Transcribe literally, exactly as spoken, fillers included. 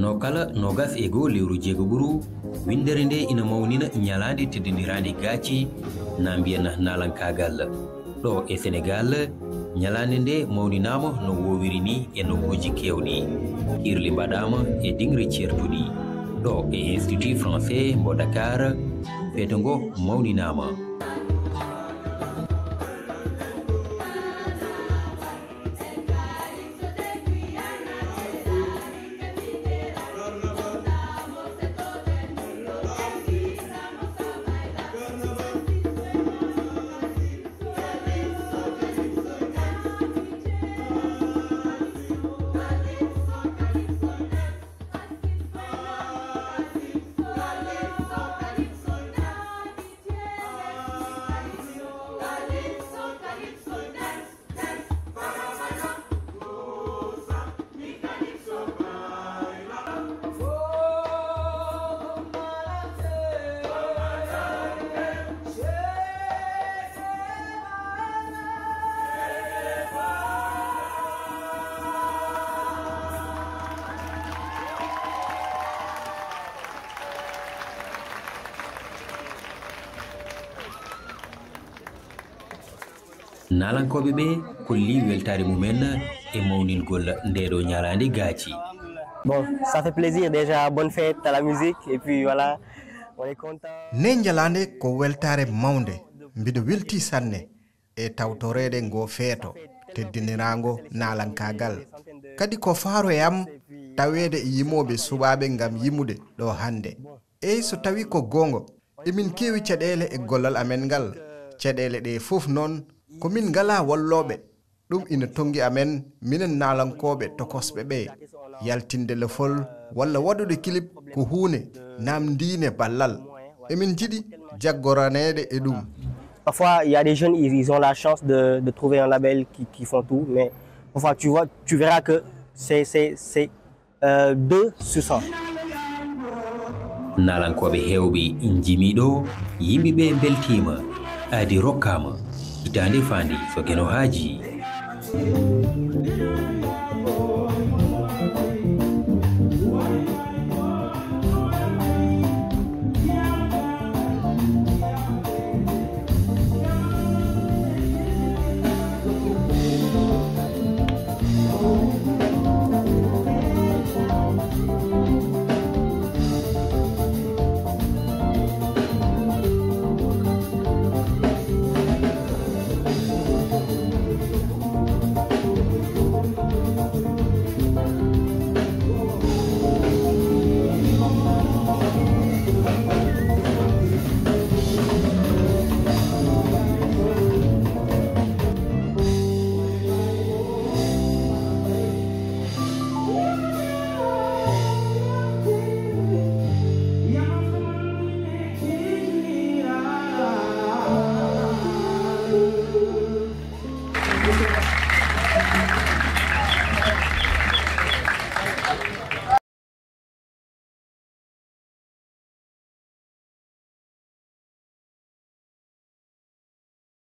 No kala noogas e goo lewru jeegoɓuru, winndere nde ina mawnina ñalaande teddiniraande gaaci, naa mbiyen naalankaagal. Ɗo e Senegaal, ñalaande nde mawninaama no woowiri ni e nokkuuji keewɗi. Kirli mbaɗaama e diŋre ceertuɗi. Ɗo e Institut Français mbo Dakar, feeto ngo mawninaama. Naalankooɓe ɓe kolli weltaare mumen e mawningol ndeeɗo ñalaande gaaci. Bon, ça fait plaisir déjà, bonne fête à la musique et puis voilà, on est content. Nde ñalaande ko weltaare mawnde, mbiɗo weltii sanne e tawtoreede ngoo feeto teddiniraango naalankaagal. Kadi ko faaro e am taweede e yimooɓe suɓaaɓe ngam yimude ɗo hannde. Eey, so tawii ko goonga, emin keewi caɗeele e gollal amen ngal. Caɗeele ɗe fof noon, ko min ngalaa wallooɓe. Ɗum ina tonngi amen, minen naalankooɓe tokosɓe ɓe, yaltinde lefol walla waɗude kilip ko huune naamndiine ballal. Emin njiɗi jaggoraneede e ɗum. Parfois, il y a des jeunes, ils, ils ont la chance de, de trouver un label qui, qui font tout, mais parfois, tu vois, tu verras que c'est, c'est, c'est, euh, deux sur cent. Naalankooɓe heewɓe njimi ɗo, yimɓe ɓe mbeltiima, aadi rokkaama, hitaande faandi so Geno haajii.